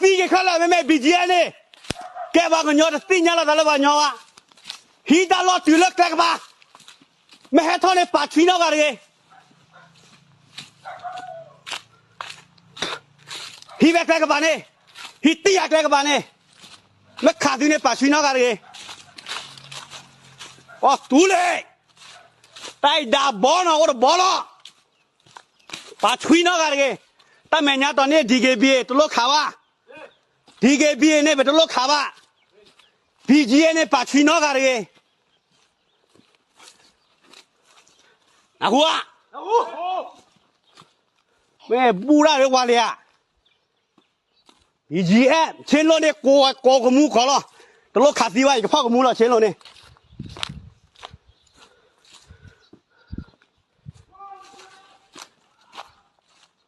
သံက့ၤခဲလၢာ် မ့မ့ၢ် ဘံၣ်ကၠံၣ်အဲၣ်န့ၣ်, ကဲပှၤကညီတသ့ၣ်ညါလီၤသးလၢပှၤကညီဘၣ်. ဟံးတၢ်လီၢ်တုၤလၢကျဲကပၤ, မ့ၢ်ဟဲထီၣ်န့ၣ် ပာ်ဆှံနီတဂၤတဂ့ၤ. ဟံးဝဲကျဲကပၤန့ၣ်, ဟံးတံၢ်ယၤကျဲကပၤန့ၣ်, မ့ၢ်ခးသုန့ၣ် ပာ်ဆှံနီတဂၤတဂ့ၤ. အီတူၢ်လံ, တၢ်အံၤဒၣ်ဘီနီၤ အိၣ်တဘီလီၤ. ပာ်ဆှံနီတဂၤတဂ့ၤ. တၢ်မဲာ်ညါတီၤန့ၣ် DKBA တလိၣ်ခးဘၣ်, DKBA န့ၣ် ပတလိၣ်ခးဘၣ်, BGF န့ၣ် ပာ်ဆှံနီတဂၤတဂ့ၤ. နၢ်ဟူဧါ, မ့ၢ်ဘူၣ်တၢ်လၢပှၤလံဧါ. BGF ဆ့လိၣ်န့ၣ် ကိးကမူကီးလီၤ. တလိၣ်ခးသံဘၣ် ယကဖီၣ်ကမူလီၤ ဆ့လိၣ်န့ၣ်.